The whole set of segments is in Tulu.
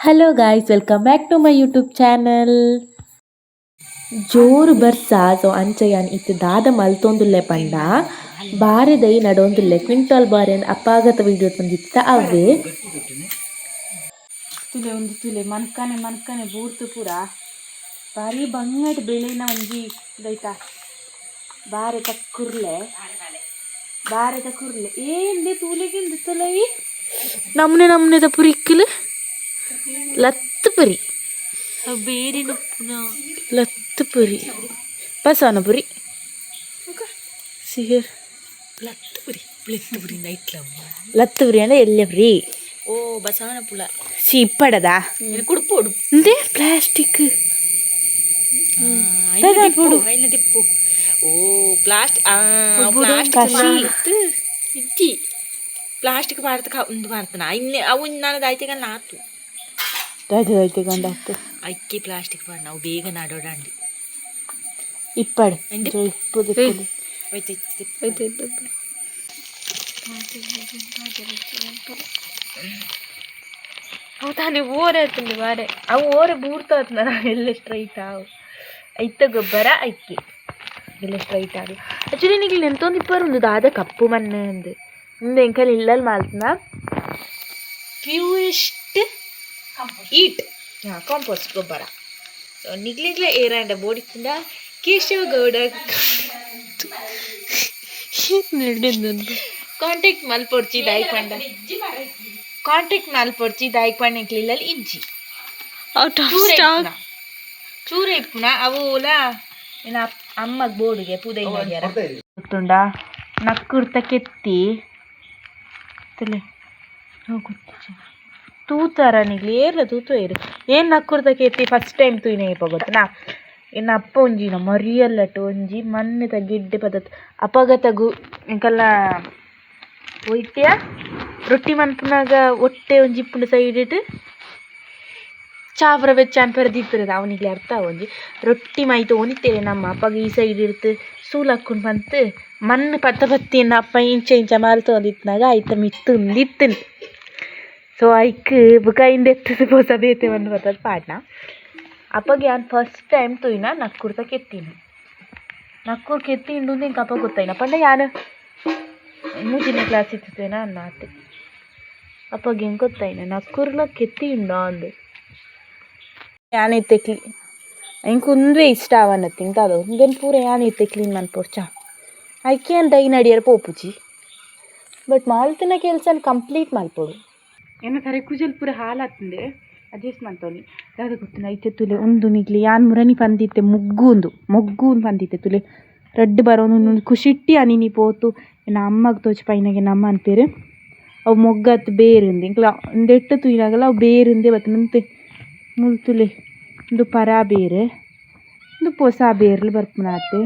Hello guys, welcome back to my YouTube channel. ಜೋರು ಬರ್ಸ. So ಅಂಚ ಯಾನ್ ಇತ್ತೆ ದಾದ ಮಲ್ತೊಂದುಲ್ಲೆ ಪಂಡ ಬಾರೆ ದೈ ನಡೊಂದುಲ್ಲೆ. ಕ್ವಿಂಟಲ್ ಬಾರೆ ಅಪ್ಪಾಗತ ವಿಡಿಯೋ ಬಂದಿತ್ತ ಅವೇ. ತುಲೆ ಒಂದು ತುಲೆ ಮನ್ಕನೆ ಮನ್ಕನೆ ಬೂರ್ತು ಪೂರ ಬಾರಿ ಬಂಗಟ್ ಬೆಳೆನ ಒಂಜಿ ದೈತ ಬಾರೆ ತಕ್ಕುರ್ಲೆ ಬಾರೆ ತಕ್ಕುರ್ಲೆ ಏಂದೆ ತೂಲೆಗಿಂದು ತುಲೈ ನಮ್ನೆ ನಮ್ನೆದ ಪುರಿಕ್ಕಲು ಲತ್ತು ಪುರಿ. ಬೇರೆ ಪುನಃ. ಲತ್ತು ಪುರಿ, ಬಸವನ ಪುರಿ ಸಿಹಿರ್. ಲತ್ತು ಪುರಿ, ಲತ್ತು ಪುರಿ ನೈಟ್ಲ. ಲತ್ತು ಪುರಿ ಅಂದ್ರೆ ಎಲ್ಲೆ ಪುರಿ? ಓ, ಬಸವನ ಪುಳ. ಸಿ ಇಪ್ಪಡದ. ಕುಡ್ಪೋಡು. እንದೆ ಪ್ಲಾಸ್ಟಿಕ್. ಪೋಡು ಐನ ದಿಪ್ಪು. ಓ, ಪ್ಲಾಸ್ಟಿಕ್ ಪ್ಲಾಸ್ಟಿಕ್ ಇಜ್ಜಿ. ಪ್ಲಾಸ್ಟಿಕ್ ಪಾಡ್ತ ಉಂದು ಪಾಡ್ತನ ಇನ್ನೆ ಅವು ನಾನು ದಾಯ್ತೆಗ ನಾತು. ದಾಯ್ತೆ ಗಂಡಾತು. ಅಕ್ಕಿ ಪ್ಲಾಸ್ಟಿಕ್ ಪಾಡ್ ನಾವು ಬೇಗ ನಡೋಡಂಡಿ. ಇಪ್ಪಡೆ. ಎಂದೆ? ಇಪ್ಪು. ಹೋಯ್ತು. ಅವು ತಾನೇ ಓರೆ ಆತಂದು ಬಾರೆ. ಅವು ಓರೆ ಬೂರ್ತಾ ಆತನ ಎಲ್ಲ ಸ್ಟ್ರೈಟ್ ಆವು. ಐತ ಗೊಬ್ಬರ ಐಕ್ಕಿ ಎಲ್ಲ ಸ್ಟ್ರೈಟ್ ಆವು. ಆಕ್ಚುಲಿ ನಿಗ್ಲಿ ನೆಂತೊಂದು ಇಪ್ಪರು ಒಂದು ದಾದ ಕಪ್ಪು ಮಣ್ಣು ಅಂದು ಮುಂದೆ ಎಂಕಲ್ ಇಲ್ಲಲ್ಲಿ ಮಾಲ್ತನ ಪ್ಯೂರೆಸ್ಟ್ ಈಟ್ ಕಾಂಪೋಸ್ಟ್ ಗೊಬ್ಬರ. ಸೊ ನಿಗ್ಲಿಗ್ಲ ಏರಾಂಡ ಬೋಡಿತ್ತಿಂದ ಕೇಶವ ಗೌಡ ಕಾಂಟ್ಯಾಕ್ಟ್ ಮಲ್ಪೊಡ್ಚಿ ದಾಯ್ಪಂಡ. ಕಾಂಟ್ಯಾಕ್ಟ್ ಮಲ್ಪೊಡ್ಚಿ ದಾಯ್ಪಂಡ ಎಂಕ್ಲಿಲ್ಲಲ್ಲಿ ಇಜ್ಜಿ. ಔಟ್ ಚೂರ ಚೂರ ಇಪ್ಪುನ ಅವು ಓಲ ಏನ ಅಮ್ಮಗ್ ಬೋಡಿಗೆ ಪೂದೈ ನಡಿಯಾರ ಗೊತ್ತುಂಡ ನಕ್ಕುರ್ತ ಕೆತ್ತಿ ತಲೆ ಗೊತ್ತಿಜ್ಜಿ. ತೂತಾರ ನಿಗ್ಲಿ ಏರ್ಲ ತೂತು ಏರು ಏನ್ ನಕ್ಕುರ್ತ ಕೆತ್ತಿ ಫಸ್ಟ್ ಟೈಮ್ ತೂಯಿನ ಏಪ ಗೊತ್ತನಾ? ಎನ್ನ ಅಪ್ಪ ಒಂಜಿನ ಮರಿಯಲ್ಲಟ್ಟು ಒಂಜಿ ಮಣ್ಣುದ ಗಿಡ್ಡೆ ಪದತ್ ಅಪಗತಗು ಎಂಕಲ್ನ ಒಯ್ತಿಯ ರೊಟ್ಟಿ ಮನ್ಪುನಾಗ ಒಟ್ಟೆ ಒಂಜಿ ಇಪ್ಪುಂಡು ಸೈಡ್ ಇಟ್ಟು ಚಾವ್ರ ಬೆಚ್ಚ ಅನ್ಪರ ದೀಪಿರದ ಅವನಿಗೆ ಅರ್ಥ ಒಂಜಿ ರೊಟ್ಟಿ ಮೈತ ಒಂದಿತ್ತೇನೆ ನಮ್ಮ ಅಪ್ಪಗ ಈ ಸೈಡ್ ಇರ್ತು ಸೂಲಕ್ಕುಂಡು ಬಂತು ಮಣ್ಣು ಪತ್ತ ಪತ್ತಿ ಎನ್ನ ಅಪ್ಪ ಇಂಚ ಇಂಚ ಮಲ್ತೊಂದಿತ್ನಾಗ ಐತ ಮಿತ್ತು ಉಂದಿತ್ತುಂಡು. ಸೊ ಐಕ್ ಬುಕ ಇಂದೆತ್ತದು ಪೊಸ ಬೇತೆ ಮಣ್ಣು ಬರ್ತದೆ ಪಾಡ್ನ. ಅಪ್ಪಗ ಯಾನ್ ಫಸ್ಟ್ ಟೈಮ್ ತೂಯಿನ ನಕ್ಕುರ್ತ ಕೆತ್ತೀನಿ. ನಕ್ಕುರ್ ಕೆತ್ತಿ ಇಂಡು ಎಂಕ್ ಅಪ್ಪ ಗೊತ್ತಾಯಿನ ಪಂಡ ಯಾನ್ ಮೂಜಿನೇ ಕ್ಲಾಸ್ ಇತ್ತೇನ ಅನ್ನ ಆತೆ. ಅಪ್ಪಗ ಹೆಂಗೆ ಗೊತ್ತಾಯಿನ ನಕ್ಕುರ್ಲ ಕೆತ್ತಿ ಉಂಡ ಅಂದು. ಯಾನ್ ಇತ್ತೆ ಕ್ಲೀ ಎಂಕ್ ಉಂದುವೇ ಇಷ್ಟ ಆವನ್ನ ತಿಂತಾದ ಉಂದೆನ್ ಪೂರ ಯಾನ್ ಇತ್ತೆ ಕ್ಲೀನ್ ಮನ್ಪೊಡ್ಚಾ ಐಕೆ ಯಾನ್ ದೈ ನಡಿಯರ ಪೋಪುಜಿ, ಬಟ್ ಮಾಲ್ತಿನ ಕೆಲಸನ ಕಂಪ್ಲೀಟ್ ಮಲ್ಪೊಡು. ಎನ್ನ ತರೆ ಕುಜಲ್ ಪೂರ ಹಾಲಾತುಂಡೆ, ಅಡ್ಜಸ್ಟ್ ಮಲ್ತೊಲಿ. ದಾದ ಗೊತ್ತುಂಡ ಐತೆ ತುಲೆ ಉಂದು ನಿಗ್ಲಿ ಯಾನ್ ಮುರನಿ ಪಂದಿತ್ತೆ ಮುಗ್ಗು ಉಂದು ಮೊಗ್ಗು ಉಂದು ಪಂದಿತ್ತೆ ತುಲೆ ರಡ್ಡ್ ಬರೋನು ಖುಷಿಟ್ಟಿ ಅನಿನಿ ಪೋತು ಎನ್ನ ಅಮ್ಮಗ್ ತೋಜಿಪಾಯಿನಾಗ ನಮ್ಮ ಅನ್ಪೇರು ಅವು ಮೊಗ್ಗತ್ ಬೇರುಂದು. ಎಂಕ್ಲ ಉಂದೆಟ್ಟು ತೂಯಿನಾಗಲ ಅವು ಬೇರುಂದೇ ಬತ್ತುಂಡು. ಮುಲ್ ತುಲೆ ಉಂದು ಪರ ಬೇರು, ಉಂದು ಪೊಸ ಬೇರ್ಲು ಬರ್ಪುನಾತೆ.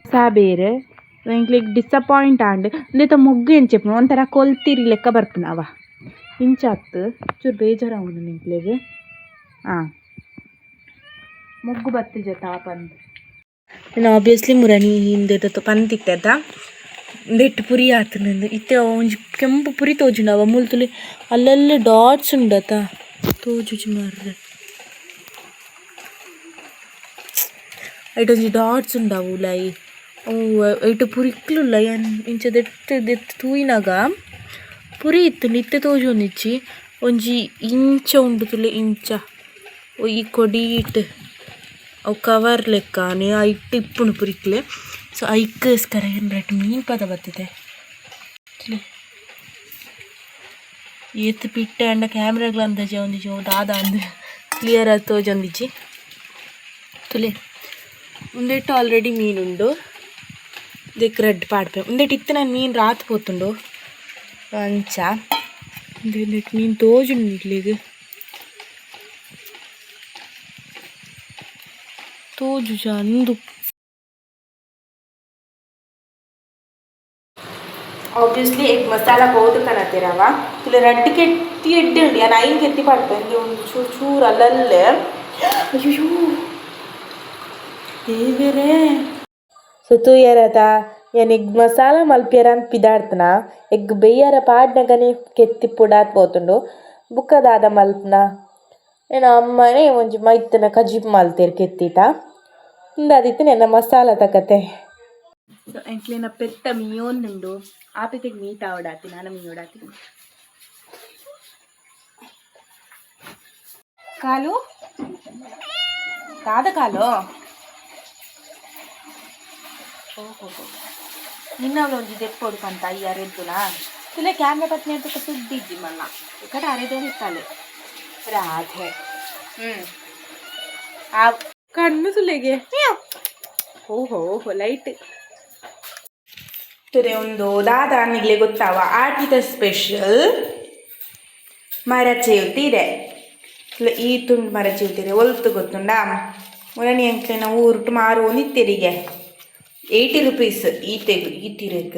ಪೊಸ ಬೇರು ಎಂಕ್ಲೆಗ್ ಡಿಸಪಾಯಿಂಟ್ ಆಂಡ್. ಉಂದೆತ ಮೊಗ್ಗು ಎಂಚ ಇಪ್ಪುಂಡು ಒಂಥರ ಕೊಲ್ತಿರಿ ಲೆಕ್ಕ ಬರ್ಪುಂಡು ಅವ ಇಂಚ ಅತ್ತ್. ಚೂರು ಬೇಜಾರಾವುಂಡು ಎಂಕ್ಲೆಗ್. ಆ ಮೊಗ್ಗು ಬತ್ತಿಜ ಪಂದ್ ನಾನು ಆಬ್ವಿಯಸ್ಲಿ ಮುರಣಿ ಹಿಂದೆದ ಪಂತಿತ್ತೆದ ಉಂದೆಟ್ ಪುರಿ ಆತುಂಡು. ಇತ್ತೆ ಒಂಜಿ ಕೆಂಪು ಪುರಿ ತೋಜುಂಡು ಅವ ಮೂಲು ತುಲೆ ಅಲ್ಲಲ್ಲಿ ಡಾಟ್ಸ್ ಉಂಡತ ತೋಜುಜಿ ಮಾರ್ರೆ. ಐಟ್ ಒಂಜಿ ಡಾಟ್ಸ್ ಉಂಡು ಅವು ಉಲಾಯಿ. ಅವು ಐಟ್ ಪುರಿಕ್ಲುಲ್ಲ. ಯಾನ್ ಇಂಚ ದೆತ್ತ್ ದೆತ್ತ್ ತೂಯಿನಾಗ ಪುರಿ ಇತ್ತುಂಡು. ಇತ್ತೆ ತೋಜೊಂದಿಜ್ಜಿ. ಒಂಜಿ ಇಂಚ ಉಂಡು ತೂಲೆ ಇಂಚ ಈ ಕೊಡೀಟ್ ಅವು ಕವರ್ ಲೆಕ್ಕನೆ ಐಟ್ ಇಪ್ಪುಂಡು ಪುರಿಕ್ಲೆ. ಸೊ ಐಕ್ಕೋಸ್ಕರ ಏನ್ರ ಮೀನು ಪದ ಬತ್ತದೆ ತೂಲೆ. ಏತ್ ಪಿಟ್ಟೆ ಆಂಡ ಕ್ಯಾಮ್ರಾಗ್ಲ ಅಂದಾಜೆ ಒಂದಿಜಿ ಅವು ದಾದ ಅಂದ್ ಕ್ಲಿಯರ್ ಆದ್ ತೋಜೊಂದಿಜ್ಜಿ ತುಲೆ. ಉಂದೆಟ್ ಆಲ್ರೆಡಿ ಮೀನು ಉಂಡು. ದೆಕ್ ರಡ್ಡ್ ಪಾಡ್ಪೆ. ಉಂದೆಟ್ ಇತ್ತೆ ನಾನು ಮೀನು ರಾತ್ ಪೋತುಂಡು. ಅಂಚ ಉಂದೆಟ್ ಮೀನು ತೋಜುಂಡು ನಿಕ್ಲೆಗ್ ತೋಜುಜ ಅಂದು. ಆಬ್ವಿಯಸ್ಲಿ ಎಗ್ ಮಸಾಲ ಬೋದು ಕನತೆರವ ತುಲೆ ರಡ್ಡ್ ಕೆತ್ತಿ ಎಡ್ಡೆ ಉಂಡು. ಯಾನ್ ಐನ್ ಕೆತ್ತಿ ಪಾಡ್ಪೆ. ಇಂದು ಒಂದು ಚೂರು ಚೂರು ಅಲ್ಲಲ್ಲೇ. ಅಯ್ಯೋ ದೇವೆರೇ. ಸೊ ತೂಯರತ ಯಾನ್ ಎಗ್ ಮಸಾಲ ಮಲ್ಪಿಯರ ಅಂದ್ ಪಿದಾಡ್ತನ ಎಗ್ ಬೇಯರ ಪಾಡ್ನಗನೆ ಕೆತ್ತಿ ಪುಡಾತ್ ಪೋತುಂಡು. ಬುಕ್ಕ ದಾದ ಮಲ್ಪುನ ಎನ್ನ ಅಮ್ಮನೇ ಒಂಜಿ ಮೈತನ ಕಜಿಪು ಮಲ್ತೆರ್ ಕೆತ್ತಿಟ ಉಂದಾದಿತ್ತಿನ ಎನ್ನ ಮಸಾಲದ ಕತೆ. ಎಂಕ್ಲೆನ ಪೆತ್ತ ಮೀಯೊಂದುಂಡು ಆ ಪೆತ್ತಗ್ ಮೀತ ಆವಡಾತಿ ನಾನ ಮೀಯೋಡಾತಿ ಕಾಲು ದಾದ ಕಾಲು ಓಹೋ ನಿನ್ನ ಒಂಜಿ ದೆಪ್ಪೊಡು ಪಂತ ಅಯ್ಯ ಅರೆದ್ದುನಾ ತುಲೆ ಕ್ಯಾಮ್ರಾ ಪತ್ನಿ ಅಂತ ಸುದ್ದಿ ಇಜ್ಜಿ ಮಲ್ಲ ಕಟ ಅರೆದೋ ಇತ್ತಾಳೆ ರಾಧೆ. ಆ ಕಣ್ಣು ಸುಲೆಗೆ ಓಹೋ ಓಹೋ ಲೈಟ್ ತುರೆ ಒಂದು ದಾದ ನಿಗ್ಲೆ ಗೊತ್ತಾವ ಆಟಿದ ಸ್ಪೆಷಲ್ ಮರಚೇವ್ತಿದೆ ಈ ತುಂಡು ಮರಚೇವ್ತಿದೆ ಒಲ್ತು ಗೊತ್ತುಂಡಾ ಮುರಣಿ ಅಂಕ್ಲೆನ ಊರುಟು ಮಾರು ಒಂದಿತ್ತೆರಿಗೆ 80 ರುಪೀಸ್ ಈತೆಗ್ ಈತಿರೆಕ್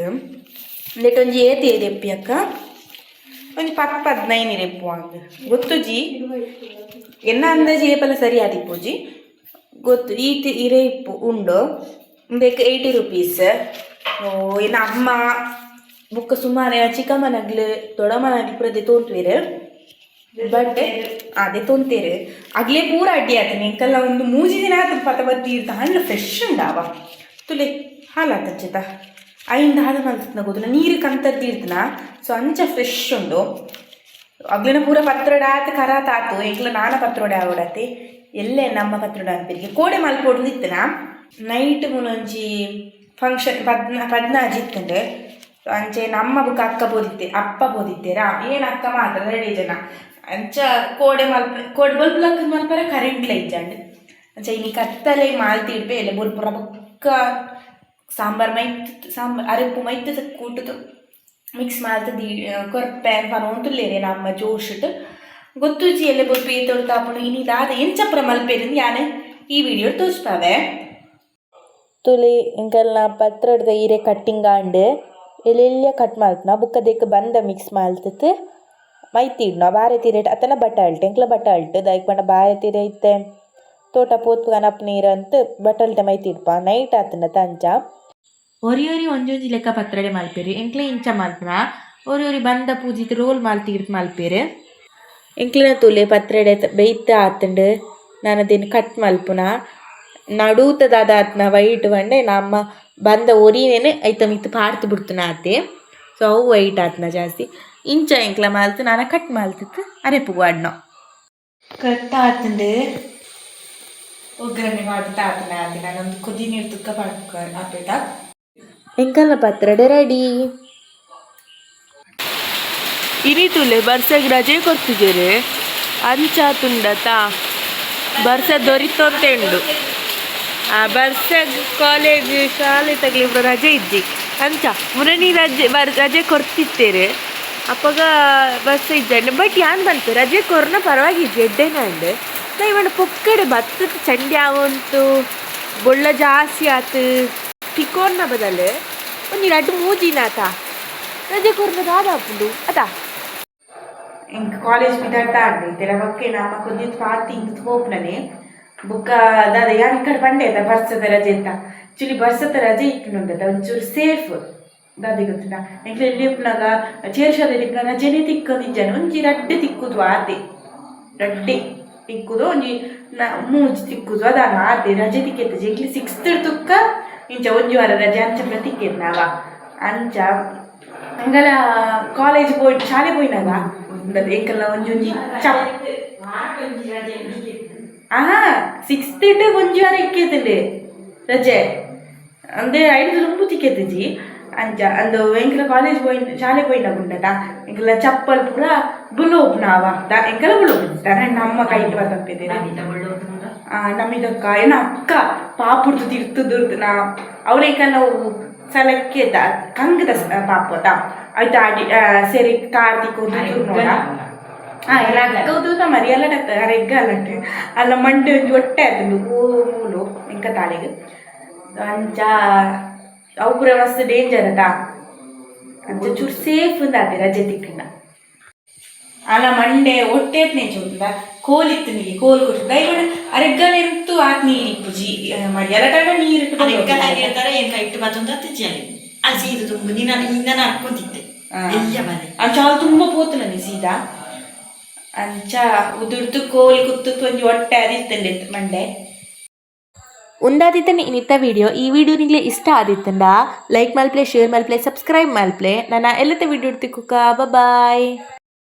ಇಂದೆಟ್ ಒಂಜಿ ಏತ್ ಏರೆಪ್ಪಿ ಅಕ್ಕ ಒಂಜಿ 10 15 ಇರೆಪ್ಪು ಅಂದ್ ಗೊತ್ತುಜಿ ಎನ್ನ ಅಂದಾಜು ಏಪಲ ಸರಿ ಆದಿಪ್ಪುಜಿ ಗೊತ್ತು ಈತ್ ಇರೆ ಇಪ್ಪು ಉಂಡು ಇಂದೆಕ್ 80 ರುಪೀಸ್. ಓ ಎನ್ನ ಅಮ್ಮ ಬುಕ್ಕ ಸುಮಾರು ಚಿಕ್ಕಮ್ಮನಗ್ಲು ದೊಡ್ಡಮ್ಮನಗ್ಲು ಪೂರ ದೆತೊಂತುವೆರ್ ಬಟ್ ಅದೇ ತೊಂತೇರು ಅಗ್ಲೇ ಪೂರ ಅಡ್ಡಿ ಆತನೆ ಎಂಕಲ್ಲ ಒಂದು ಮೂಜಿ ದಿನ ಆತನ ಪತ ಬತ್ತಿ ಇರ್ತ ಹಣ್ಣು ಫ್ರೆಶ್ ಉಂಡಾವ ತುಲೆ ಹಾಲಾತಂಚೆತ ಐಂದ ಹಾದ ಮಲ್ತನ ಗೊತ್ತಿಲ್ಲ ನೀರು ಕಂತದ್ದು ಇರ್ತನ ಸೊ ಅಂಚ ಫ್ರೆಶ್ ಉಂಡು ಅಗ್ಲಿನ ಪೂರ ಪತ್ರೊಡೆ ಆತು ಕರಾತ ಆತು ಎಂಕ್ಲ ನಾನ ಪತ್ರೊಡೆ ಆವಡತೆ ಎಲ್ಲೆ ನಮ್ಮ ಪತ್ರೊಡೆ ಅನ್ಪಿರಿಗೆ ಕೋಡೆ ಮಲ್ಪೊಡು ಇತ್ತನ ನೈಟ್ ಮುನೊಂಜಿ ಫಂಕ್ಷನ್ ಪದ್ನಾಜಿ ಇತ್ತಂಡೆ ಅಂಚೆ ನಮ್ಮ ಬುಕ್ಕ ಅಕ್ಕ ಬೋದಿತ್ತೆ ಅಪ್ಪ ಬೋದಿತ್ತೀರಾ ಏನು ಅಕ್ಕ ಮಾತ್ರ ರೆಡಿ ಜನ ಅಂಚ ಕೋಡೆ ಮಲ್ಪ ಕೋಡೆ ಬಲ್ಬ್ ಮಲ್ಪರ ಕರೆಂಟ್ಲ ಇಜ್ಜಂಡ್ ಅಂಚ ಇನಿ ಕತ್ತಲೆ ಮಾಲ್ತಿ ಇಡ್ಬೆ ಎಲ್ಲ ಬೊಲ್ಪುರ ಬೊಕ್ಕ ಸಾಂಬಾರ್ ಮೈತ್ ಸಾಂಬಾರ್ ಅರೆಪ್ಪು ಮೈತ್ ಕೂಟುದು ಮಿಕ್ಸ್ ಮಾಲ್ತ ದೀ ಕೊರ್ಪೆ ಪನೊಂತುಲ್ಲೇರೆ ನಮ್ಮ ಜೋಶಿಟ್ ಗೊತ್ತುಜಿ ಎಲ್ಲ ಬೊಲ್ಪು ಏತೊಡು ತಾಪುಂಡು ಇನಿ ದಾದ ಎಂಚಪ್ರ ಮಲ್ಪೇರಿಂದು ಯಾನ್ ಈ ವಿಡಿಯೋ ತೋಜ್ಪಾವೆ. ತುಲಿ ಎಂಕಲ್ನ ಪತ್ರೊಡೆದ ಇರೆ ಕಟ್ಟಿಂಗ್ ಆಂಡ್ ಎಲ್ಲೆಲ್ಯ ಕಟ್ ಮಲ್ಪುನ ಬೊಕ್ಕ ದೆಕ್ ಬಂದ ಮಿಕ್ಸ್ ಮಲ್ತುದು ಮೈತಿ ಇಡ್ನ ಬಾರೆ ತಿರೆಟ್ ಅತ್ತನ ಬಟಾಲ್ಟೆ ಎಂಕ್ಲ ಬಟಾಲ್ಟೆ ದಾಯೆಗ್ ಪಂಡ ಬಾರೆ ತಿರೆ ಇತ್ತೆ ತೋಟ ಪೋತ್ಪುಗ ನೀರು ಅಂತ್ ಬಟಾಲ್ಟೆ ಮೈತಿ ಇಡ್ಪ ನೈಟ್ ಆತುಂಡತ ಅಂಚ. ಒರಿ ಒರಿ ಒಂಜೊಂಜಿ ಲೆಕ್ಕ ಪತ್ರೊಡೆ ಮಲ್ಪೆರ್ ಎಂಕ್ಲೆ ಇಂಚ ಮಲ್ಪುನ ಒರಿ ಒರಿ ಬಂದ ಪೂಜಿತ್ ರೋಲ್ ಮಲ್ತಿರ್ದ್ ಮಲ್ಪೆರ್. ಎಂಕ್ಲೆನ ತೂಲೆ ಪತ್ರೊಡೆ ಬೆಯ್ತ್ ಆತುಂಡು ನನ ಅದೇನ್ ಕಟ್ ಮಲ್ಪುನ ನಡೂತ ದಾದ ಆತ್ನ ವೈಟ್ ಪಂಡ ನಮ್ಮ ಬಂದ ಒರಿನೆನ್ ಐತ ಮಿತ್ತ್ ಪಾಡ್ದ್ ಬುಡ್ತುನ ಆತೆ ಸೊ ಅವು ವೈಟ್ ಆತ್ನ ಜಾಸ್ತಿ ಇಂಚ ಎಂಕ್ಲ ಮಲ್ತ್ ನನ ಕಟ್ ಮಲ್ತುದು ಅರೆಪುಗು ಪಾಡ್ನ. ಕಟ್ ಆತುಂಡು ಒಗ್ಗರಣೆ ಪಾಡ್ದ್ ಆತುಂಡು ಆತೆ ನಾನೊಂದು ಕೊದಿ ನೀರು ತುಕ್ಕ ಪಾಡ್ಕ ಆಪೇತ. ಎಂಕಲ್ನ ಪತ್ರೊಡೆ ರೆಡಿ. ಇನಿ ತುಲೆ ಬರ್ಸಗ್ ರಜೆ ಕೊರ್ತುಜೆರ್ ಅಂಚ ಆತುಂಡತ ಬರ್ಸ ದೊರಿತೊಂತೆ ಉಂಡು ಆ ಬರ್ಸಗ್ ಕಾಲೇಜ್ ಶಾಲೆ ತಗಲಿ ಪೂರ ರಜೆ ಇಜ್ಜಿ ಅಂಚ ಮುರಣಿ ರಜೆ ರಜೆ ಕೊರ್ತಿತ್ತೇರು ಅಪಗ ಬರ್ಸ ಇಜ್ಜಂಡ್ ಬಟ್ ಯಾನ್ ಪನ್ಪೆ ರಜೆ ಕೊರ್ನ ಪರವಾಗಿಜ್ಜಿ ಎಡ್ಡೆನ ಉಂಡು ನಾ ಇವನ ಪೊಕ್ಕಡೆ ಬತ್ತದ ಚಂಡಿ ಆವೊಂತು ಬೊಳ್ಳ ಜಾಸ್ತಿ ಆತು ತಿಕ್ಕೋರ್ನ ಬದಲು ಒಂಜಿ ರಡ್ಡ್ ಮೂಜಿನಾತ ರಜೆ ಕೊರ್ನ ದಾದ ಆಪುಂಡು ಅತಾ. ಎಂಕ್ ಕಾಲೇಜ್ ಪಿದಾಡ್ತಾ ಆಂಡ್ ಇತ್ತೆರ ಬೊಕ್ಕೆ ನಮ್ಮ ಕೊದ್ದಿತ್ ಪಾಡ್ತಿ ಇಂದ್ ಪೋಪುನನೆ ಬೊಕ್ಕ ದಾದ ಯಾನ್ ಈ ಕಡೆ ಪಂಡೆ ಆತ ಬರ್ಸದ ರಜೆ ಅಂತ ಆಕ್ಚುಲಿ ಬರ್ಸದ ರಜೆ ಇಪ್ಪುನುಂಡತ ಒಂಚೂರು ಸೇಫ್ ದಾದೆ ಗೊತ್ತುಂಡಾ ಎಂಕ್ಲೆ ಎಲ್ಲಿ ಇಪ್ಪುನಗ ಚೇರ್ಶಾಲೆಡ್ ಇಪ್ಪುನಗ ರಜೆನೇ ತಿಕ್ಕೊಂದಿಜ್ಜಾಂಡ್ ಒಂಜಿ ರಡ್ಡೆ ತಿಕ್ಕುದು ಆತೆ ರಡ್ಡೆ ತಿಕ್ಕುದು ಒಂಜಿ ಮೂಜಿ ತಿಕ್ಕುದು ಅದಾನ ಆತೆ ರಜೆ ತಿಕ್ಕೆತ್ತಜಿ ಎಂಕ್ಲೆ ಸಿಕ್ಸ್ತ್ ತುಕ್ಕ ಇಂಚ ಒಂಜಿ ವಾರ ರಜೆ ಅಂಚ ಪೂರ ತಿಕ್ಕೆತ್ನಾವ ಅಂಚ ಅಂಗಲ ಕಾಲೇಜ್ ಪೋಯ್ ಶಾಲೆ ಪೋಯಿನಾಗ ಎಂಕಲ್ನ ಒಂಜಿ ಒಂಜಿ ಚಪ್ ಆಹಾ ಸಿಕ್ಸ್ತ್ ಒಂಜಿ ವಾರ ಇಕ್ಕೆತ್ತುಂಡು ರಜೆ ಅಂದೆ ಐದು ದುಂಬು ತಿಕ್ಕೆತ್ತುಜಿ ಅಂಚ ಅಂದು ಎಂಕಲ ಕಾಲೇಜ್ ಪೋಯಿ ಶಾಲೆ ಪೋಯಿನಾಗ ಉಂಡತ ಎಂಕಲ್ನ ಚಪ್ಪಲ್ ಪೂರ ಬುಲೋಪುನಾವ ಎಂಕಲ ಬುಲೋಪುನ ನಮ್ಮ ಕೈಟ್ ಬತ್ತಪ್ಪೆದೇನೆ ನಮ್ಮಿದಕ್ಕ ಏನ ಅಕ್ಕ ಪಾಪುಡ್ದು ತಿರ್ತು ದುರ್ದು ನಾ ಅವಳು ನಾವು ಸಲಕ್ಕೆ ಕಂಗದ ಪಾಪದ ಆಯ್ತು ಅಡಿ ಸರಿ ಕಾರ್ತಿಕ್ ನೋಡ ಎಲ್ಲ ಅಕ್ಕ ಉದ್ದುದ ಮರಿ ಅಲ್ಲಟ ಅರೆಗ್ಗ ಅಲ್ಲಟ ಅಲ್ಲ ಮಂಡೆ ಒಂಜಿ ಒಟ್ಟೆ ಆತುಂಡು ಓ ಮೂಲು ಎಂಕ ತಾಳಿಗ್ ಅಂಚ ಅವು ಪೂರ ಮಸ್ತ್ ಡೇಂಜರ್ ಅತ ಅಂಚ ಚೂರು ಸೇಫ್ ಉಂದಾತೆ ರಜೆ ತಿಕ್ಕಂಡ ಅಲ್ಲ ಮಂಡೆ ಒಟ್ಟೆ ಚೂಂದ ಕೋಲ್ ಇತ್ತು ನೀ ಕೋಲ್ ಕೊಟ್ಟು ದಯಮಾಡಿ ಅರೆಗ್ಗಲ ಎಂತು ಆತ್ ನೀರು ಇಪ್ಪುಜಿ ಮರಿ ಅಲ್ಲಟ ನೀರು ಹೇಳ್ತಾರೆ ಏನ್ ಕೈಟ್ಟು ಬತ್ತೊಂದು ಅತ್ತಿಜ್ಜಿ ಅಲ್ಲಿ ಸೀದ ತುಂಬ ನಿನ್ನ ನಿನ್ನ ಅಕ್ಕೊಂತಿದ್ದೆ ಎಲ್ಲಿಯ ಮನೆ ಅಂಚ ಹಾಲು ತುಂಬ ಪೋತು ನನಗೆ ಸೀದಾ. ಅಂಚ ಉದುರ್ದು ಕೋಲ್ ಕುತ್ತು ಒಂಜಿ ಒಟ್ಟೆ ಆದಿತ್ತಂಡೆ ಮಂಡೆ. ಉಂದಾದಿತ್ತನೆ ಇನ್ನಿತ್ತ ವಿಡಿಯೋ. ಈ ವಿಡಿಯೋ ನಿಂಗೆ ಇಷ್ಟ ಆದಿತ್ತಂಡ ಲೈಕ್ ಮಲ್ಪ್ಲೆ, ಶೇರ್ ಮಲ್ಪ್ಲೆ, ಸಬ್ಸ್ಕ್ರೈಬ್ ಮಲ್ಪ್ಲೆ. ನನ್ನ ಎಲ್ಲತ್ತ ವಿಡಿಯೋ ತಿಕ್ಕುಕ. ಬಾಯ್.